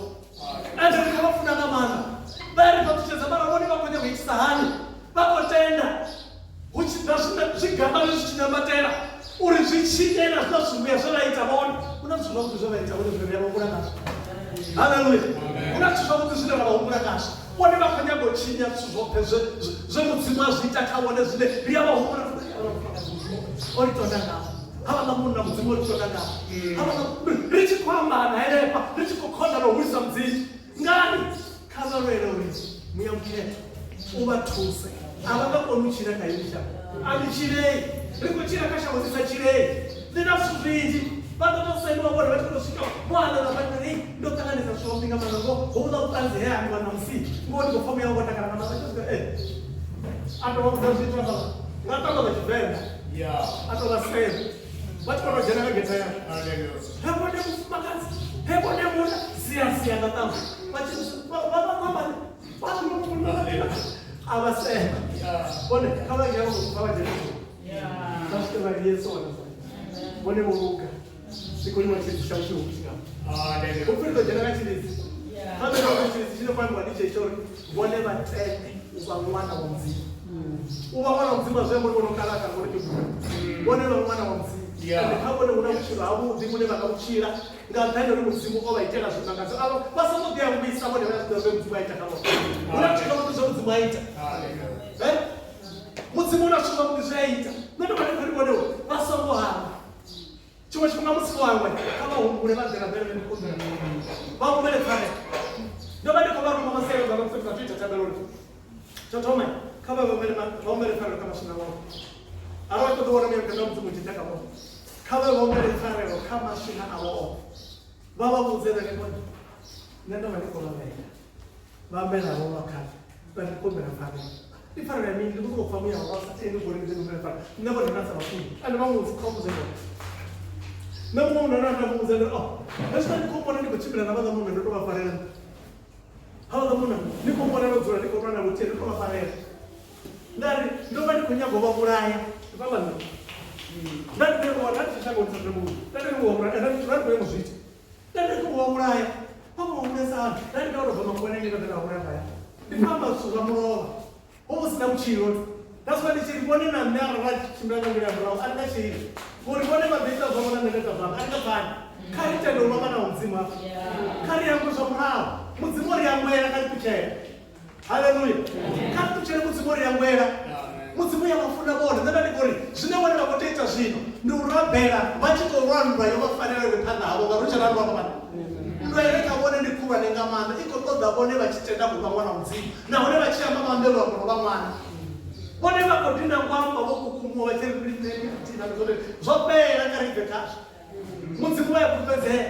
Ende ri khou vha funa nga maanḓa. Vha ya ri fhaṱutshedza mara vhone vha khou nyaga u itisa hani? Vha khou tenda hu tshi ḓa zwigabane zwi tshi nambatela uri zwi tshinye na zwiḽa zwivhuya zwe vha ita vhone. Hu na zwithu zwavhuḓi zwe vha ita vhone zwine ri a vha humbula ngazwo. Haleluya. Hu na zwithu zwavhuḓi zwine ra vha humbula ngazwo. Vhone vha khou nyaga u tshinya zwithu zwoṱhe zwe Mudzimu a zwi ita kha vhone zwine ri a vha humbula. O ri tonda ngazwo. Havhaḽa munna Mudzimu o ri tonda ngazwo. Havhaḽa ri tshi khou amba na henefha ri tshi khou khoḓa na u hulisa Mudzimu. Ngani? Kha vha lwele uri Muya Mukhethwa u vha thuse. A vha nga koni u tshila kha heḽi shango. A ḽi tshilei. Ri khou tshila kha shango ḽi sa tshilei. Ḽi na zwithu zwinzhi. Vha ḓo tou semiwa vhone vha tshi khou tou swika vho anḓadza vha ri hei ndo ṱanganedza zwithu zwavhuḓi nga maanḓa ngoho houḽa vhuṱanzi he ha ambiwa ṋamusi ngoho ndi khou pfa muya wanga wo takala nga maanḓa. Vha tshi swika a tou vha vhudza zwithu nga nga ṱamba ḽa Tshivenḓa a tou vha sema vha tshi khou tou dzhena nga gethe ya he vhone mufumakadzi he vhone munna sia sia nga ṱamba vha tshi vha vha vha vha a vha sema vhone kha vha dzhia kha vha dzhena vha swike vha Yesu wana vhone vho luga ndi khou livha tshilidzi tsha vhutshilo vhu tshingafho hu pfi ri ḓo dzhena nga tshilidzi kha ḓo vha tshilidzi tshine khou ambiwa ndi tshetsho uri vhone vha tende u vha ṅwana wa Mudzimu. U vha ṅwana wa Mudzimu a zwi amba uri vho no kala kana vho no kegula. Vhone vha ṅwana wa Mudzimu. Ende kha vhone hu na vhutshilo havhuḓi vhune vha nga vhu tshila nga nṱhani ha uri Mudzimu o vha itela zwimangadzo. Avho vha songo ḓiangwisa vhone vha a zwi ḓivha zwe Mudzimu a ita kha vhone. Hu na zwithu zwavhuḓi zwe Mudzimu a ita. Mudzimu hu na zwithu zwavhuḓi zwe a ita. Nṋe ndo vha ndi khou ri vhone vha songo hangwa. Tshiṅwe tshifhinga musi vho hangwa, kha vha humbule vha ḓe rabelele ndi khou vha humbele pfarelo. Ndo vha ndi khou vha ruma masiari nga vha sa ita thabelo uri tsho thoma kha vha humbele vha humbele pfarelo kha maswina wavho. Arali vha ṱoḓa u vhona muya mukhethwa wa Mudzimu u tshi ḓa kha vhone, kha vha humbele pfarelo kha maswina avho oṱhe. Vha vha vhudze vha ri vhone nṋe ndo vha ndi khou vha vhenga. Vha ambe navho vha khakha vha ri khou humbela pfarelo. Ndi pfarelo ya mini? Ndi khou sokou pfa muya wanga u sa tendi uri ndi humbele pfarelo. Nṋe vhone nda sa vha funi. Ende vha muvhudze kha vhudze vhone. Nṋe muṅwe munna nda muvhudza ndi ri oh hezwiḽa ndi khou vhona ndi khou tshimbila na vhaḽa munna ndo tou vha farela. Havhaḽa munna ndi khou vhona ndo dzula ndi khou nwa navho tie ndo tou vha farela. Nda ri ndo vha ndi khou nyaga u vha vhulaya. Ndi khou amba nṋe. Nda ndi khou nda ndi tshi shangoni sa Trembulu. Nda ndi khou vha vhulaya nda ndi khou ya u zwi ita. Nda ndi khou vha vhulaya. Vha khou vhulaisa hani? Nda ndi nga tou bva makhuwani ngei nda ḓa nda vha vhulaya ngaya. Ndi khou amba zwithu zwa mulovha. Ho vha hu si na vhutshilo. That's why ndi tshi ri vhone na nṋe arali ra tshimbila nga nḓila ya murahu a ri nga tshili. Ngori vhone vha ḓo ita zwavho na nṋe nda ita zwanga. A ri nga pfani. Kha ri tende u vha vhana vha Mudzimu hafha. Kha ri hangwe zwa murahu. Mudzimu o ri hangwela, kha ri ṱutshele. Haleluya. Kha ri ṱutshele Mudzimu o ri hangwela. Mudzimu ya vha funa vhone. Nṋe nda ndi khou ri zwine vhone vha khou tea ita zwino ndi u rabela vha tshi khou lwa nndwa yo vha fanela uri phanḓa havho ngauri hu tshe na nndwa vha nndwa ire kha vhone ndi khulwane nga maanḓa i khou ṱoḓa vhone vha tshi tenda u vha ṅwana wa Mudzimu nahone vha tshi amba vha ambe luambo lwa vha ṅwana. Vhone vha khou dina ngo amba vho kukumuwa vha tshi ri ndi nṋe ndi dina zwo fhela kha ri bve khazwo. Mudzimu wa ya fhulufhedzea.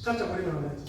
Kha ri takule nga maanḓa.